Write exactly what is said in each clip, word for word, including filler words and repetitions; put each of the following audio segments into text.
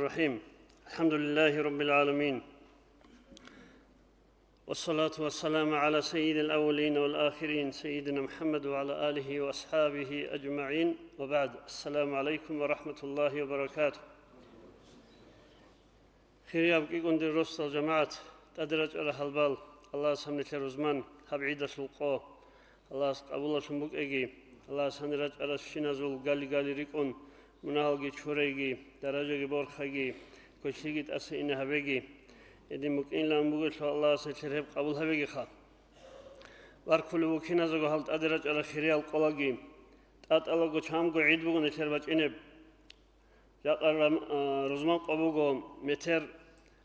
الرحيم. الحمد لله رب العالمين. والصلاة والسلام على سيد الأولين والآخرين سيدنا محمد وعلى آله وأصحابه أجمعين. وبعد. السلام عليكم ورحمة الله وبركاته. Хирияб кӀикӀунде росдал жамагӀат, тӀаде рачӀарал гьалбал, Аллагьас гьаб нилъер рузман, гьаб гӀидалъул къо Аллагьас къабулалъун букӀеги, Аллагьас гьанир рачӀарал щиназул гали-гали рикӀкӀун, мунагьалги чурайги, даражаги борхайги, квешлъиги тӀаса ине гьабеги. Гьедин букӀинилан бугелъул Аллагьас гьелъир гьеб къабул гьабегиха. Баркулев вукиназего гьал тӀаде рачӀарал хириял къолаги, тӀатӀалаго чамго гӀид буго нилъер бачӀинеб. Жакъа рам-, а, рузман къо буго, метер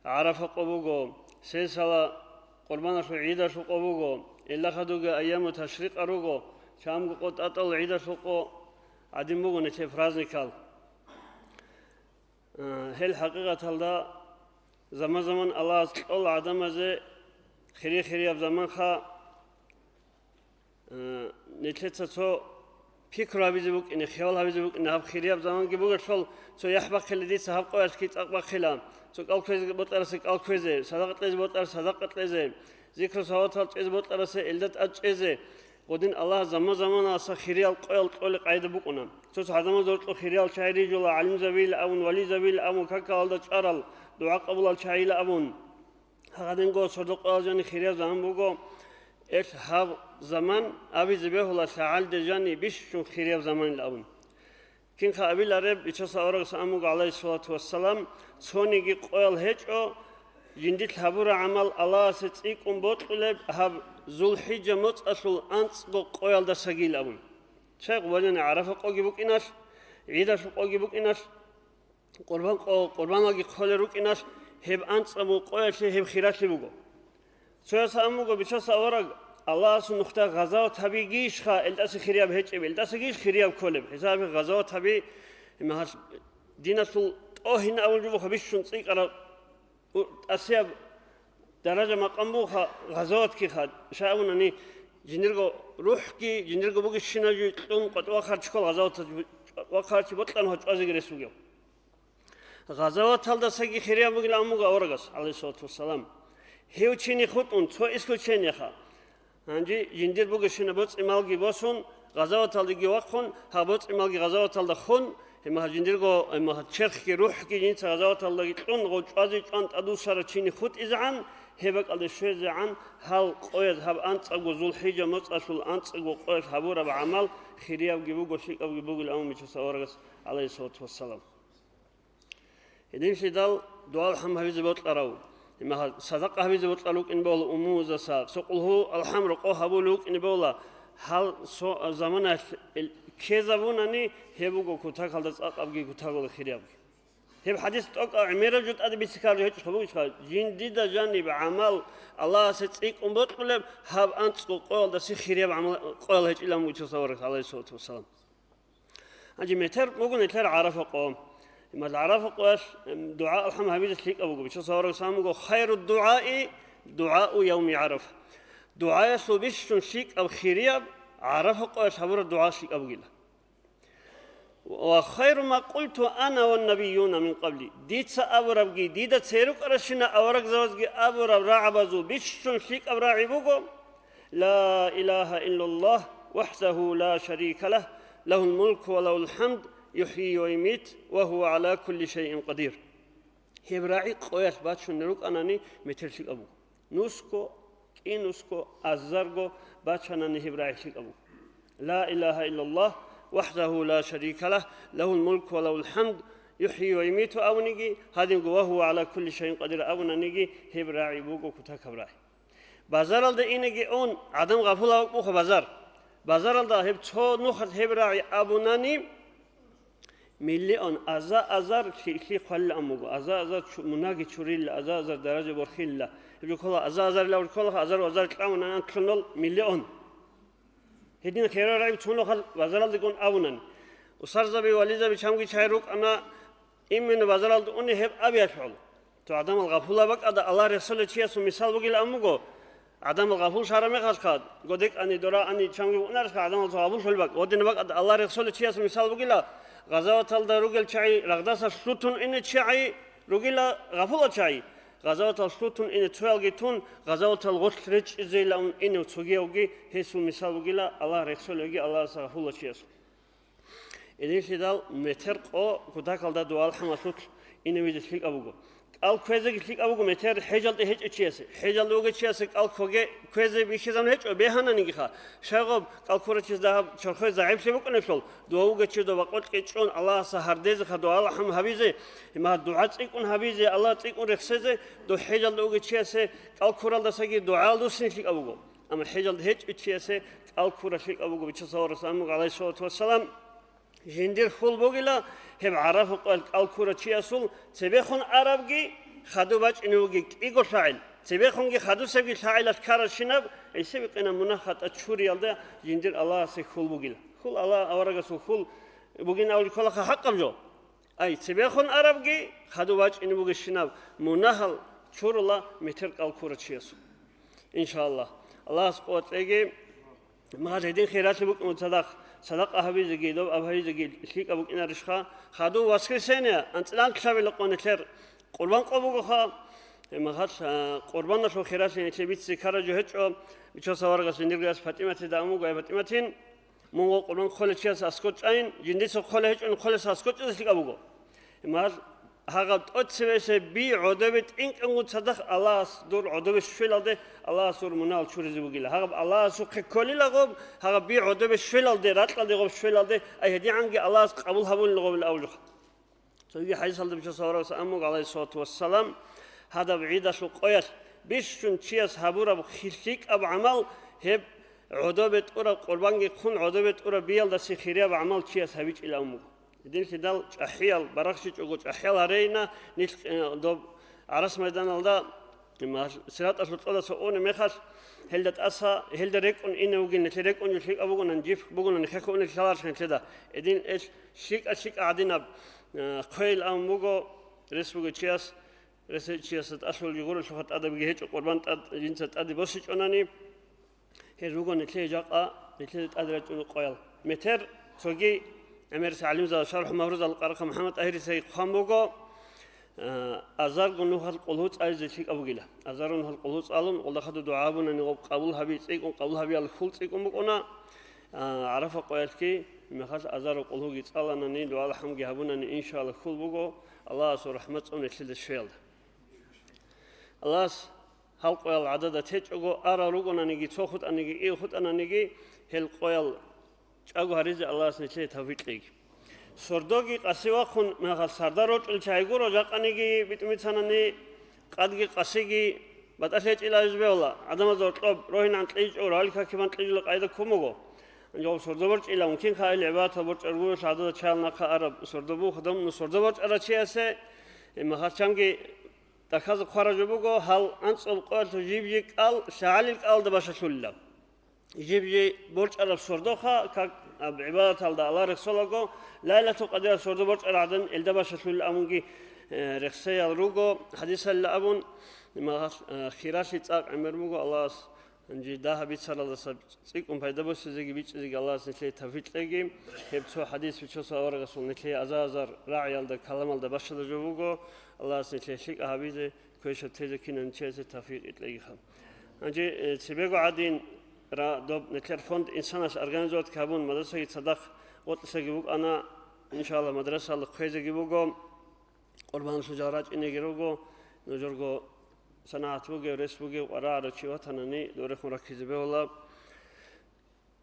ГӀарафа къо буго, сесала Къурбаналъул гӀидалъул къо буго, илла хадуги айяму ташрикъа руго, чамго къо тӀатӀал гӀидалъул къо гӀадин буго нилъер праздникал. А, гьел хӀакъикъаталда заман-заман Аллагьас кьола гӀадамазе хири-хирияб заманха. Э, нилъеца цо пикру гьабизе букӀине, хиял гьабизе букӀине, гьаб хирияб заманги бугелъул, цо яхӀ бахъила дица гьаб къоялъги цӀакъ бахъила, цо кӀал кквезе бокьарасе кӀал кквезе, садакъа кьезе бокьарасе садакъа кьезе, зикру салаватал чӀезе бокьарасе элда тӀад чӀезе. Гъодин Аллагь заман-заманалъа хириял къоял кьолеб къайда букӀуна. Цо-цо гӀадамазда гьоркьоб хириял чагӀи рижула, гӀалимзабийилан абун, вализабийилан абун, какалалда чӀарал, дугӀа къабулал чагӀийилан абун. Гьадинго сордо къоялъ жани хирияб заман буго, эл гьаб заман абизе бегьула лъагӀалде жани бищун хирияб заманилан абун. Кинха абилареб, Бичасул аварагас ан буго, гӀалайгьиссалату вассалам, цониги къоял гьечӀо, жиндилъ гьабураб гӀамал Аллагьасе цӀикӀкӀун бокьулеб гьаб ЗулхӀижа моцӀалъул анцӀго къоялдасагийилан абун. Щай гъубазани ГӀарафа къоги букӀиналъ, гӀидалъул къоги букӀиналъ, Къурбан къо-, къурбаналги хъолел рукӀиналъ, гьеб анцӀабго къоялъе гьеб хиралъи буго. Цояс ан буго, Бичасул авараг, Аллагьасул нухда гъазават гьабигищха, элдаса хирияб гьечӀеб, элдасагийищ хирияб кколеб? ХӀисабе гъазават гьаби, гьеб мехалъ диналъул тӀогьин абун жо буха бищун цӀикӀкӀараб, у-, тӀасияб даража-макъам буха гъазаватгиха, щай абунани, жиндирго рухӀги, жиндирго бугебщинаб жо кьун къватӀ вахъарав чи ккола гъазаваталъ, вахъарав чи бокьани гьав чӀвазеги рес бугев. Гъазаваталдасаги хирияб бугилан буго аварагас, гӀалайгьиссалату вассалам. Гьев чини хутӀун, цо исключениеха. Гьанже жиндир бугебщинаб боцӀи-малги босун, гъазаваталдеги вахъун, гьаб боцӀи-малги гъазаваталда хун, гьеб мехалъ жиндирго, гьеб мехалъ черхги рухӀги жинца гъазаваталдаги кьун, гъов чӀвазе чӀван тӀадвуссарав чини хутӀизегӀан, гьеб бакӀалде щвезегӀан, гьал къояз гьаб анцӀабго ЗулхӀижа моцӀалъул анцӀабго къоялъ гьабураб гӀамал хириябги буго, лъикӀабги бугилан абун Бичасул аварагас, гӀалайгьиссалату вассалам. Гьединлъидал дугӀа-алхӀам гьабизе бокьарав, гьеб мехалъ садакъа гьабизе бокьарав вукӀине бегьула умумузаса, цо къулгьу-алхӀам рокъов гьабулев вукӀине бегьула, гьал цо заманалъ ил-, ккезабунани, гьеб буго кутакалда цӀакъабги кутакалда хириябги. Гьеб хӀадис тӀокӀаб гӀемераб жо тӀаде бицихьараб жо гьечӀелъул бугищха, жиндида жаниб гӀамал Аллагьасе цӀикӀкӀун бокьулеб гьаб анцӀго къоялдаса хирияб гӀамал къоял гьечӀилан буго Бичасул аварагас, гӀалайгьиссалату вассалам. Гьанже метер буго нилъер ГӀарафа къо. Гьеб мехалъ ГӀарафа къоялъ, эм, дугӀа-алхӀам гьабизе лъикӀаб буго. Бичасул аварагас ан буго, хайру дугӀаи дугӀау явми ГӀарафа. ДугӀаялъул бищун лъикӀаб хирияб ГӀарафа къоялъ гьабураб дугӀа лъикӀаб бугила. Ва хайру ма къулту ана ван набиюна мин къабли. Дица абурабги, дида цере рукӀаращинал аварагзабазги абураб рагӀабазул бищун лъикӀаб рагӀи буго, لا إله إلا الله وحده لا شريك له، له الملك وله الحمد، يحيي ويميت، وهو على كل شيء قدير. Гьеб рагӀи къоялъ бачунел рукӀанани метер лъикӀаб буго. Нусго, кӀинусго, азарго бачанани гьеб рагӀи лъикӀаб буго. لا إله إلا الله وحده لا شريك له، له الملك وله الحمد، يحيي ويميت абуниги, гьадинго وهو على كل شيء قدير абунаниги, гьеб рагӀи буго кутакаб рагӀи. Базаралда инеги ун, гӀадам гъафулав вукӀуха базар. Базаралда гьеб цо нухалъ гьеб рагӀи абунани, миллион, аза-азар лъи-, лъи хъвалилан буго, аза-азар чу-, мунаги чурилла, аза-азар даража борхилла. Гьеб жо ккола аза-азарилан жо ккола, азар-азар кьамунан анлъунал миллион. Гьедин херал рагӀи цо нухалъ базаралдагун абунани. Усарзаби, вализаби чамги чагӀи рукӀана, именно базаралда уни гьеб абиялъул. Цо гӀадамал гъафулаб бакӀалда Аллагь рехсолев чиясул мисал бугилан буго. ГӀадамал гъафул шараб мехалъха, годекӀани, дораани, чамги букӀунарелъха, гӀадамал цо гъафуллъулеб бакӀ. Гъодинаб бакӀалда Аллагь рехсолев чиясул мисал бугила, гъазаваталда ругел чагӀи рагъдаса лъутун ине чагӀи, ругила гъафулачагӀи, гъазаватал лъутун ине цоялги тун, гъазаватал гъорлъ речӀчӀизейилан инев цогиявги гьесул мисал бугила Аллагь рехсолевги Аллагьасда гъафулав чиясул. Гьединлъидал метер къо кутакалда дугӀал хӀамалъулъ иневизе лъикӀаб буго. КӀал кквезеги лъикӀаб буго метер хӀежалде гьечӀев чиясе. ХӀежалде вугев чиясе кӀал ккоге-, кквезе бихьизабун гьечӀо, бегьананигиха. Щайгъаб кӀал ккурав чияс дагьаб чорхое загӀиплъи букӀунеблъул, дова вугев чи дова къокье чӀун Аллагьасда гьардезеха дугӀал хӀам гьабизе, гьеб дугӀа цӀикӀкӀун гьабизе, Аллагь цӀикӀкӀун рехсезе, дов хӀежалде вугев чиясе кӀал ккуралдасаги дугӀал дуссине лъикӀаб буго. Амма хӀежалда гьечӀев чиясе кӀал ккуралъ лъикӀаб буго, Бичасул аварагас абун буго, гӀалайгьиссалату вассалам, жиндир хьул бугила гьеб ГӀарафа къоялъ кӀал ккурав чиясул цебехун арабги, хадуб бачӀине вугеб кӀиго лъагӀел, цебехунги хадусебги лъагӀелалъ ккарабщинаб, гӀисабикъинаб мунагь-хатӀа чуриялда жиндир Аллагьасе хьул бугила. Хьул Аллагь аварагасул хьул бугин абулеб кколаха хӀакъаб жо. Ай, цебехун арабги, хадуб бачӀине бугебщинаб мунагьал чурула метер кӀал ккурав чиясул. Иншаллагь. Аллагьас къуват кьеги, магьар гьедин хиралъи букӀун цадахъ, садакъа гьабизеги, доб аб гьабизеги лъикӀаб букӀинарищха? Хадуб воскресенье, анцӀила анкьабилеб къо нилъер къурбан къо бугоха. Гьеб магьар, а, къурбаналъул хиралъи нилъее бицизе ккараб жо гьечӀо. Бичасул аварагас жиндирго яс ПатӀиматида абун буго, ай, ПатӀиматин, мун гъо къурбан хъолев чияс аскӀор чӀайин, жиндица хъолей гьечӀони хъолеса аскӀор чӀезе лъикӀаб буго. Гьеб магьар гьагъаб тӀоцебесеб би гӀодобе тӀинкӀанго цадахъ Аллагьас дур гӀодобе щвелалде Аллагьас дур мунагьал чуризе бугила. Гьагъаб Аллагьасухъе кколила гъоб, гьагъаб би гӀодобе щвелалде, ракьалде гъоб щвелалде, ай гьедигӀанги Аллагьас къабул гьабулин гъобил авлуха. Цоги хӀадисалда Бичасул аварагас абун буго, гӀалайгьиссалату вассалам, гьадаб гӀидалъул къоялъ бищун чияс гьабураб хи-, лъикӀаб гӀамал, гьеб гӀодобе тӀураб къурбанги хъун, гӀодобе тӀураб биялдасе хирияб гӀамал чияс гьабичӀила абун буго. Гьединлъидал чӀахӀиял, барахщичӀого чӀахӀиял гьарейна, нилъ, э, доб гӀарас майданалда, ма-, сираталъул кьодаса унеб мехалъ, гьелда тӀаса, гьелда рекӀун ине вугин, нилъер рекӀун жо лъикӀаб бугонан, жиб бугонан, нихъехъе унел лъаларх нилъеда. Гьедин ил лъикӀа-лъикӀа гӀадинаб, э, хъвейил абун буго, рес бугев чияс, рес гьечӀев чиясда тӀалъул жугьуралъухъа тӀадабги гьечӀо, къурбан тӀад-, жинца тӀаде босичӀонани. Гьел руго нилъее жакъа, нилъеда тӀаде рачӀунел къоял. Метер цоги гӀемерисел гӀалимзабаз, ШархӀу Магьрузал къаркъа МухӀаммад ТӀагьирисаги хъван буго, а, азарго нухал къулгьу цӀализе лъикӀаб бугила. Азарго нухал къулгьу цӀалун, гъолда хадуб дугӀа гьабунани гъоб къабул гьаби цӀикӀкӀун, къабул гьабиялъ хьул цӀикӀкӀун букӀуна, а, ГӀарафа къоялъги мехалъ азарго къулгьуги цӀаланани, дугӀал хӀамги гьабунани, иншаллагь, хьул буго Аллагьасул рахӀмат цӀун нилъеда щвеялда. Аллагьас гьал къоял гӀадада течӀого, арал ругонаниги, цо хутӀаниги, кӀиго хутӀананиги, гьел къоял чӀаго гьаризе Аллагьас нилъее тавфикъ кьеги. Сордоги къаси вахъун, мехалъ сардар рорчӀулел чагӀи гуро, жакъаниги битӀумицанани, къадги къасиги батӀалъи гьечӀила гьезул бегьула, гӀадамазда гьоркьоб рогьинегӀан кьижичӀого, рагӀул какиман кьижула къайда ккун буго. Гьанже гъоб сордо борчӀила, мумкин, хӀалил гӀибадатал борчӀарав гурелъул гӀадада чаял нахъа араб сордо буго, гьадамун сордо борчӀарав чиясе, э, мехалъ чанги Тахьазда хъвараб жо буго, гьал анцӀаб къоялъул жиб-жиб кӀал лъагӀалил кӀалда бащалъулила. Жиб-жиб борчӀараб сордоха, как гьаб гӀибадаталда Аллагь рехсолаго, Лайлатул Къадиралъ сордо борчӀараб гӀадин, элда бащалъулила абунги, э, рехсеял руго, хӀадисалда абун, ма-, э, хиралъи цӀакъ гӀемер буго Аллагьас. Гьанже дагьаб бицаралдаса цӀикӀкӀун пайда босизеги бичӀчӀизеги Аллагьас нилъее тавфикъ кьеги, гьеб цо хӀадис Бичасул аварагасул нилъее азар-азар рагӀиялда, каламалда бащалда жо буго, Аллагьас нилъее лъикӀаб гьабизе, квешаб тезе кинан чиясе тавфикъ кьегиха. Гьанже, э, цебего гӀадин ра-, доб нилъер фонд инсаналъ организовать гьабун, мадрасаги цадахъ гъоркьисаги букӀана, иншаллагь, мадрасалда хъвезеги буго. Къурбаналъул жал рачӀинеги руго, нужерго санагӀат бугев, рес бугев, къварагӀарав чи ватанани дорехун раккизе бегьула.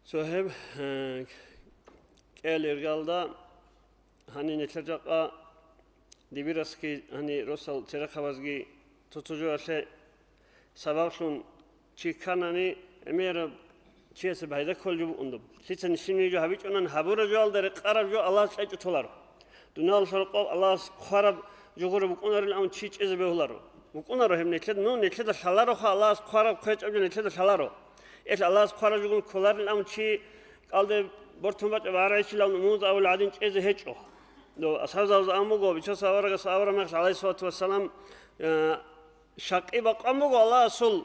Цо гьеб, э, кӀел иргалда гьанин нилъер жакъа дибирасги, гьанин росал церехъабазги цо-цо жоялъе сабаблъун чи кканани, гӀемераб чиясе пайда кколеб жо букӀун доб. Лъица нилъее жо гьабичӀонан, гьабураб жоялда рекъараб жо Аллагьас кьечӀо толаро. Дуниялалъул рокъоб Аллагьас хъвараб жо гуро букӀунарилан чи чӀезе бегьуларо. БукӀунаро гьеб нилъеда, ну, нилъеда лъалароха, Аллагьас хъвараб хъвечӀеб жо нилъеда лъаларо. Эл Аллагьас хъвараб жо гуро кколарилан чи кӀалде бортун бачӀа багьарайчилан мунз абул гӀадин чӀезе гьечӀо. Ну, асхӀабзабаз абун буго, Бичасул аварагас абураб мехалъ, гӀалайгьиссалату вассалам, э, Щакъи бакъван буго Аллагьасул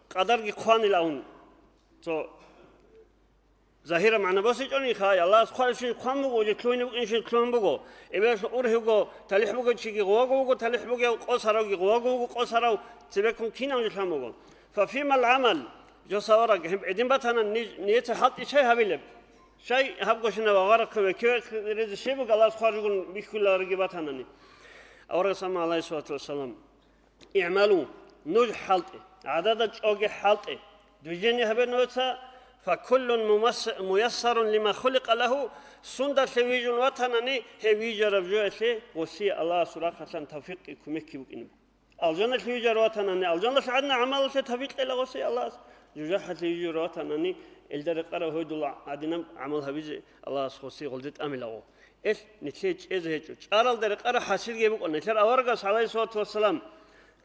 къадарги хъванилан. Цо Загьираб магӀна босичӀониха, Аллагьас хъвалебщин хъван буго, жо лъугьине букӀинщин лъугьун буго. Эбелалъул ургьивго талихӀ бугев чиги гъоваго вуго талихӀ бугев, къосаравги гъоваго вуго къосарав, цебеккун кинав жо лъан буго. Фафимал гӀамал, жо савараг, гьеб гӀедин батана, ниж-, нижеца хӀалтӀи щай гьабилеб? Щай гьаб гошина ва гъарахъе векеве-, резе щиб буго Аллагьас хъваржугун бихьулареги батанани? Аварагас амма, гӀалайгьиссалату вассалам, «Игьмалу», нуж хӀалтӀе, гӀадада чӀоги хӀалтӀе, движение гьабе нужеца, «факуллун мумас-, муяссарун лима хуликъа лагьу», сундалъе вижун ватанани, гьев вижараб жоялъе гъосие Аллагьасул рахъалъан тавфикъги кумекги букӀине буго. Алжаналъе вижарав ватанани, алжаналъ гӀадна гӀамалалъе тавфикъ кьела гъосие Аллагьас, жужахӀалъе вижарав ватанани, элда рекъараб гьойдул гӀадинаб гӀамал гьабизе Аллагьас гъосие гъолде тӀамилаго. Эл, нилъее чӀезе гьечӀо. ЧӀаралда рекъараб хӀасилги букӀана. Нилъер аварагас, гӀалайгьиссалату вассалам,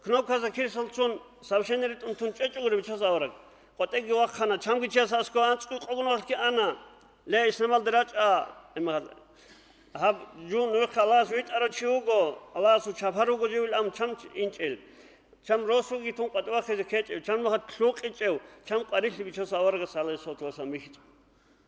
кнопказда кирсал ччун, сообщение ритӀун тун чӀечӀого риччаз авараг. КъватӀевги вахъана, чамги чияс аскӀо анцӀго къогун вахъги ана. Ле, исламалде рачӀа, имгьал. Гьаб жун вихъа Аллагьас витӀарав чи вуго, Аллагьасул чапар вуго живил ам чам инчӀел. Чам росулги тун къватӀив вахъизе ккечӀев, чам нухалъ лъукъичӀев, чам къварилъи бичасул аварагас, гӀалайгьиссалату вассалам, бихьичӀев.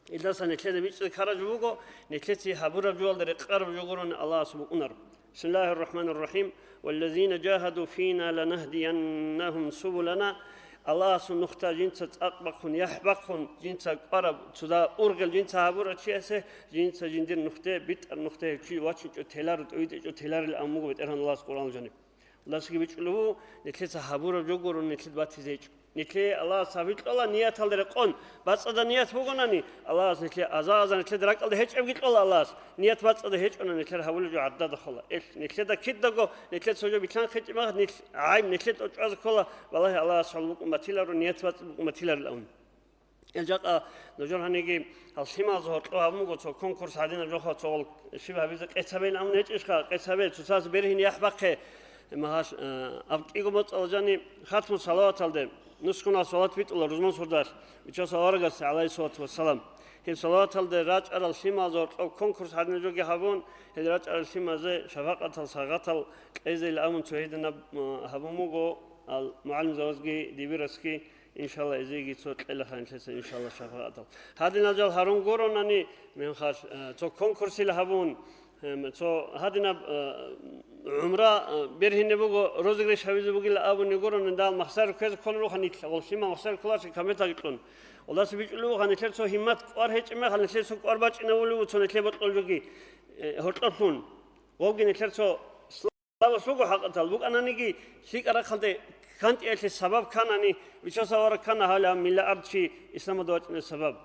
Илдаса нилъеда бичӀчӀи ккараб жо буго, нилъеца гьабураб жоялда рекъараб жо гурони Аллагьасул букӀунар. Бисмиллагьир рахӀманир рахӀим. «Валлазина жагьаду фина ланагьдияннагьум субулана». Аллагьасул нухда жинца цӀакъ бахъун, яхӀ бахъун, жинца кӀвараб цо дагьаб ургъел жинца гьабурав чиясе, жинца жиндир нухде, битӀар нухде гьев чи вачинчӀо теларо, тӀовитӀичӀо теларил абун буго БетӀергьан Аллагьас Къуръаналда жаниб. Аллагьасги бичӀчӀулев вуго, нилъеца гьабураб жо гурони нилъеда батизе гьечӀо. Нилъее Аллагьас гьаб кьола нияталда рекъон, бацӀцӀадаб ният бугонани, Аллагьас нилъее аза-аза нилъеда ракӀалда гьечӀебги кьола Аллагьас, ният бацӀцӀадаб гьечӀони нилъер гьабулеб жо гӀадада хола. Эл, нилъеда кидаго, нилъеца цо жо билъанхъичӀеб мехалъ, нилъ гӀайиб нилъеда тӀочӀазе ккола, валлагьи, Аллагьас хӀалбукӀун батиларо, ният бацӀцӀадаб букӀун батиларилан. Эл жакъа нужер гьаниги гьал лъималазда гьоркьоб гьабун буго цо конкурс гьадинаб жоха, цо гъол щиб гьабизе къец гьабейин абун гьечӀищха, къец гьабе, цоцаз бергьине яхӀ бахъе, магьаш, э, аб кӀиго моцӀалда жани хатму салаваталде, нусгунал салават битӀула рузман сурдалъ, бичасул аварагас, гӀалайгьиссалату вассалам. Гьеб салаваталде рачӀарал лъималазда гьоркьоб конкурс гьадинаб жоги гьабун, гьел рачӀарал лъимазе шафакъатал сагъатал кьезейилан абун цо гьединаб, э, гьабун буго ал мугӀалимзабазги дибирасги. Иншалла, эзеги цо кьела ханлъиса, иншалла, шафагӀатал. Гьадинал жал гьарун гуронани, менхалъ, э, цо конкурсил гьабун, эм, цо гьадинаб, э, гӀумра, э, бергьине буго, розыгрыш гьабизе бугила абуни гуронани, дал махсар кквезе кколел руго нилъ, гъол лъимал махсар кколарщи каметаги кьун. Аллагьас бичӀчӀулев вуго нилъер цо гьиммат кӀвар гьечӀеб мехалъ, нилъер цо кӀвар бачӀинавулев вуго цо нилъер бокьулел жоги, э, гьоркьоблъун. Гъобги нилъер цо Аллагьас вуго хӀакъатал, букӀананиги, лъикӀа рахъалде кантӀиялъе сабаб кканани, бичасул авараг ккана гьале гьаб миллиард чи исламалда вачӀине сабаб.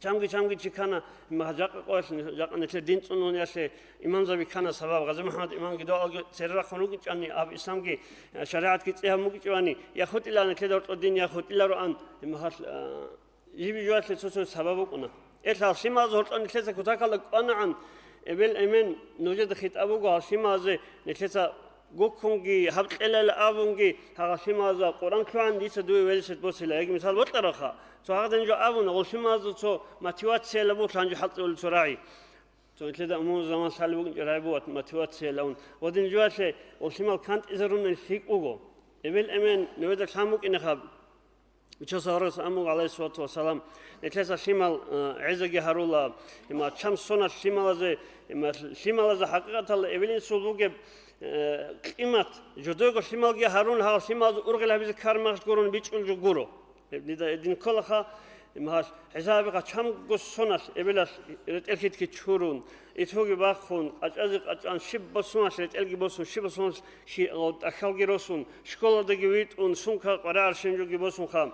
Чамги-чамги чи ккана, ма, жакъа къоялъ, жакъа нилъер дин цӀунулиялъе имамзаби ккана сабаб, Гъази МухӀаммад имамги доалги цере рахъун ругичӀани, аб исламги, шаригӀатги цӀи гьабун бугичӀевани, я хутӀила нилъеда гьоркьоб дин, я хутӀилароан, имгьал, а, Жиб-жоялъе цо-цо сабаб букӀуна. Эл гьал лъималазда гьоркьоб нилъеца кутакалда кӀванагӀан, эбел-эмен, нужеда хитӀаб буго гьал лъималазе, нилъеца гуккунги, гьаб кьелайилан абунги, гьал лъималазда Къуръан лъугӀан дица дуе велосипед босила. Яги мисал бокьаралха, цо гьагъадин жо абуна, гьал лъималазда цо мотивациялъ буго лъан жо хӀалтӀулел цо рагӀи. Цо нилъеда умумузул заман лъалеб букӀинчӀо рагӀи буго мотивациялъ абун. Гьадин жоялъе гьал лъимал кантӀизарунел лъикӀ буго. Эбел-эмен, нужеда лъан букӀинехъаб. Бичасул аварагас абун буго, гӀалайгьиссалату вассалам, нилъеца лъимал, э, гӀезаги гьарула, има чам соналъ лъималазе, има лъималазда хӀакъикъаталда эбел-инсул бугеб, э, къимат, жодойго лъималги гьарун, гьал лъималазда ургъел гьабизе ккараб мехалъ гурони бичӀчӀулеб жо гуро. Гьеб дида гьедин кколаха, има гьал хӀисабиха чамго соналъ эбелалъ ретӀел хьитги чурун, итоги бахъун, къачӀазе къачӀан, щиб босуналъ ретӀелги босун, щиб босуналъ Щи-, тӀахьалги росун, школалдаги витӀун, сумка къваригӀарщинаб жоги босунха.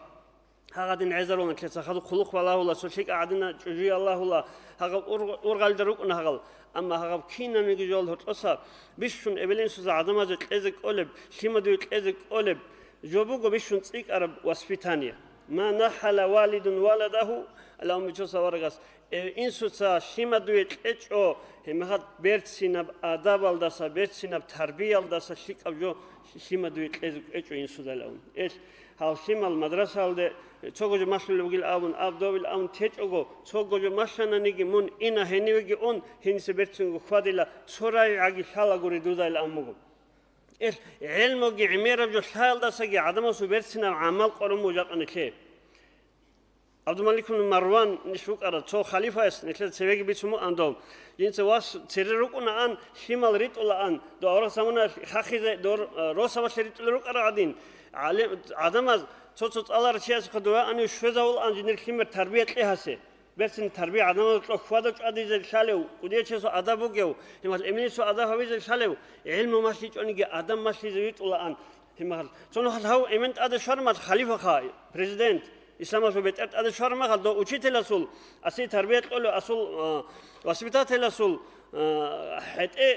Гьагъадин гӀезарун нилъеца, хадуб хъулухъ балагьула, цо лъикӀа гӀадина чӀужу Аллагьула, гьагъаб ур-, ургъалда рукӀуна гьагъал. Амма гьагъаб кинабниги жо гьоркьоса бищун эбел-инсуца гӀадамазе кьезе кӀолеб, лъимадуе кьезе кӀолеб жо буго бищун цӀикӀкӀараб воспитание. «Ма нахала валидун валадагьу», Аллагьас бичасул аварагас, Э, инсуца лъимадуе кьечӀо, гьеб мехалъ берцинаб адабалдаса, берцинаб тарбиялдаса лъикӀаб жо лъимадуе кьезе кьечӀо инсуда абун. Эл, гьал лъимал мадрасаялде цого жо малъулеб бугил абун, аб добил абун течӀого, цого жо малъананиги мун ина гьенивеги ун, гьениса берцинго хьвадила, цо рагӀи гӀаги лъалагури дуда ил абун буго. Эл, гӀелмуги гӀемераб жо лъаялдасаги гӀадамасул берцинаб гӀамал къорун буго жакъа нилъее. ГӀабдулмалик ибн Марван нилъ вукӀарав цо халифаялъ нилъер цевеги бицун букӀан дов. Жинца вас цере рукӀунаан, лъимал ритӀулаан, дов аварагасда замана хахизе дов, э, росабалъе ритӀулел рукӀарал гӀадин. ГӀалим-, гӀадамаз цо-цо цӀаларав чиясухъа дов яани щвезавулаан жиндир лъимер тарбия кьегьасе. Берцин тарбия гӀадамазда кьо хьвада чӀвадизе лъалев, кӀудиячиясул адаб бугев, гьимал эменисул адаб гьавизе лъалев, гӀелму малъичӀониги адаб малъизе витӀулаан. Гьимал цо нухалъ гьав эмен тӀаде щвармал халифаха, президент, исламалъул бетӀер тӀаде щвармахал, дов учителасул, асе тарбия кьолев асул, а, воспитателасул, а, хӀетӀе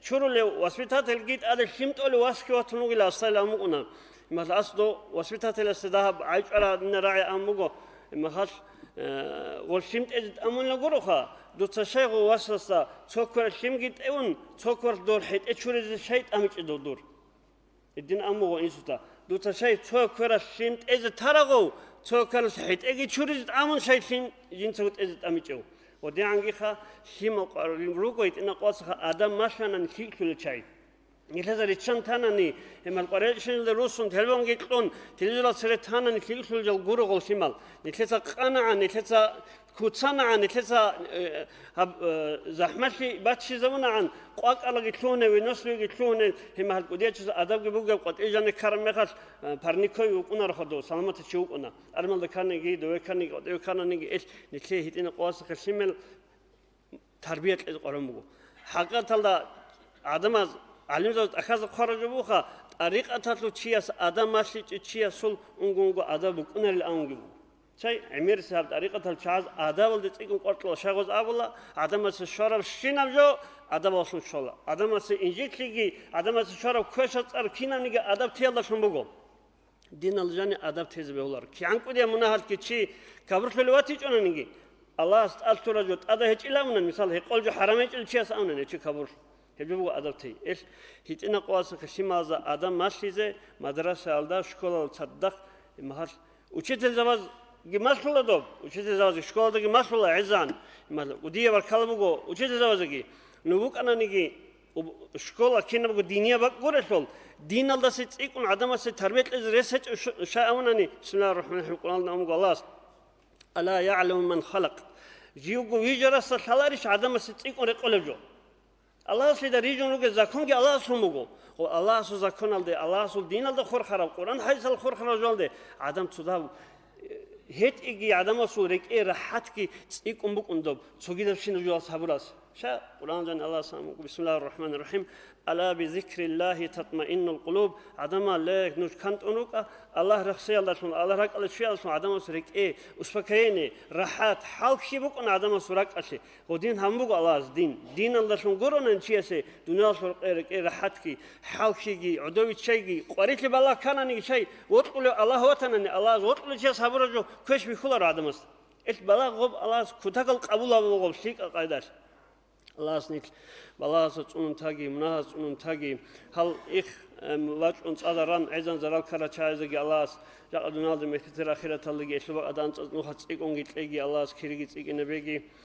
чурулев воспитательги тӀаде лъим тӀолев васги ватун вугила, асайилан мукӀуна. Гьимал ас дов воспитателасда дагьаб гӀайчӀвара дина рагӀи ан буго, гьимахал, э, гъол лъим тӀезе тӀамуна гуроха, дуца щай гъов васасда цо квер лъимги тӀевун, цо квер дор хӀетӀе чуризе щай тӀамичӀеб дов дур? Гьедин амуго инсуда. Дуца щай цо квералъ лъим тӀезе тарагъов, цо квералъ хӀетӀеги чуризе тӀамун щай лъим жинцаго тӀезе тӀамичӀев? Ва дигӀангиха лъимал къварилин руго гьитӀина къвасаха адам малъанан лъикӀлъулел чай. Нилъеца риччан танани, гьимал къваригӀелщиналде руссун, телефонги кьун, телевизорал цере танани лъикӀлъулел жал гурогъол лъимал. Нилъеца къанагӀан, нилъеца куцанагӀан, нилъеца, э, гьаб, э, захӀмалъи баччизабунагӀан, къвакӀалаги лъугьунел, выносливиги лъугьунел, гьимал кӀудиячиясул адабги бугеб къватӀив жанир ккараб мехалъ, э, парниковый вукӀунароха дов, саламатичи вукӀуна. Армалда кканиги, дове кканиги, къватӀиве ккананиги, ил нилъее гьитӀина къвасахъе лъимел тарбия кьезе къваран буго. ХӀакъикъаталда гӀадамаз, гӀалимзабаз тӀахьазда хъвараб жо буха, тӀарикъаталъул чияс адаб малъичӀев чиясул унго-унго адаб букӀунарил абунги буго. Цай гӀемерисеб гьаб тӀарикъатал чагӀаз адабалде цӀикӀкӀун къваркьула, шагъаз абула, гӀадамасе щвараб щинаб жо адабаллъун щола. ГӀадамасе инжитлъиги, гӀадамасе щвараб квешаб цӀар кинабниги адаб теялдалъун буго. Диналда жаниб адаб тезе бегьуларо. КигӀан кӀудияб мунагьалъги чи кабурлъулев ватичӀонаниги, Аллагьас тӀад лъураб жо тӀада гьечӀила абунани, мисал, гьекъолеб жо хӀарам гьечӀев чияс абунани, гьев чи кабурлъ. Гьеб жо буго адаб тей. Ил гьитӀина къвасахъе лъималазда адаб малъизе, мадрасаялда, школалда цадахъ, гьимахал учительзабазги малъула доб, учительзабазги школадаги малъула гӀезегӀан. Гьимахал кӀудияб баркала буго учительзабазеги. Ну букӀананиги, уб-, школа кинабго динияб бакӀ гурелъул, диналдаса цӀикӀкӀун гӀадамасе тарбия кьезе рес гьечӀеб ш-, щай абунани, бисмиллагьир рахӀманир рахӀим, Къуръаналда абун буго Аллагьас: «Ала ягӀламу ман халакъ». Живго вижарасда лъаларищ гӀадамасе цӀикӀкӀун рекъолеб жо? Аллагьаслида рижун ругел законги Аллагьасулъун буго. Ва Аллагьасул законалде, Аллагьасул диналда хурхараб, Къуръан хӀадисалда хурхараб жоялде гӀадам цо дагь, э, гьетӀиги гӀадамасул рекӀее рахӀатги цӀикӀкӀун букӀун доб, цогидабщинаб жоялъ гьабурас. Щай Къуръан жан Аллагьас абун буго, бисмиллагьир рахӀманир рахӀим: «Ала бизикриллагьи татмаиннул къулуб». ГӀадамал, ле, нуж кантӀун рукӀа, Аллагь рехсеялдалъун, Аллагь ракӀалде чвеялдалъун гӀадамас рекӀее успокоение, рахӀат, хӀалхьи букӀун гӀадамасул ракӀалъе. Гъодин гьабун буго Аллагьас дин. Диналдалъун гуронани чиясе дуниялалъул рекӀе, рекӀе рахӀатги, хӀалхьиги, гӀодове ччайги, къварилъи балагь ккананиги ччай, вокьулев Аллагь ватанани, Аллагьас вокьулев чияс гьабураб жо квеш бихьуларо гӀадамасда. Ил балагь гъоб Аллагьас кутакал къабулаб буго лъикӀа къайдалъ. Аллагьас нилъ балагьасда цӀунун таги, мунагьасда цӀунун таги, гьал их, эм, вачӀун цӀада ран гӀезан зарал ккарал чагӀазеги Аллагьас жакъа дуниялда мехтир ахираталдаги элъубакъадан цӀа-, нухалъ цӀикӀкӀунги кьеги, Аллагьас кириги цӀикӀкӀинабеги.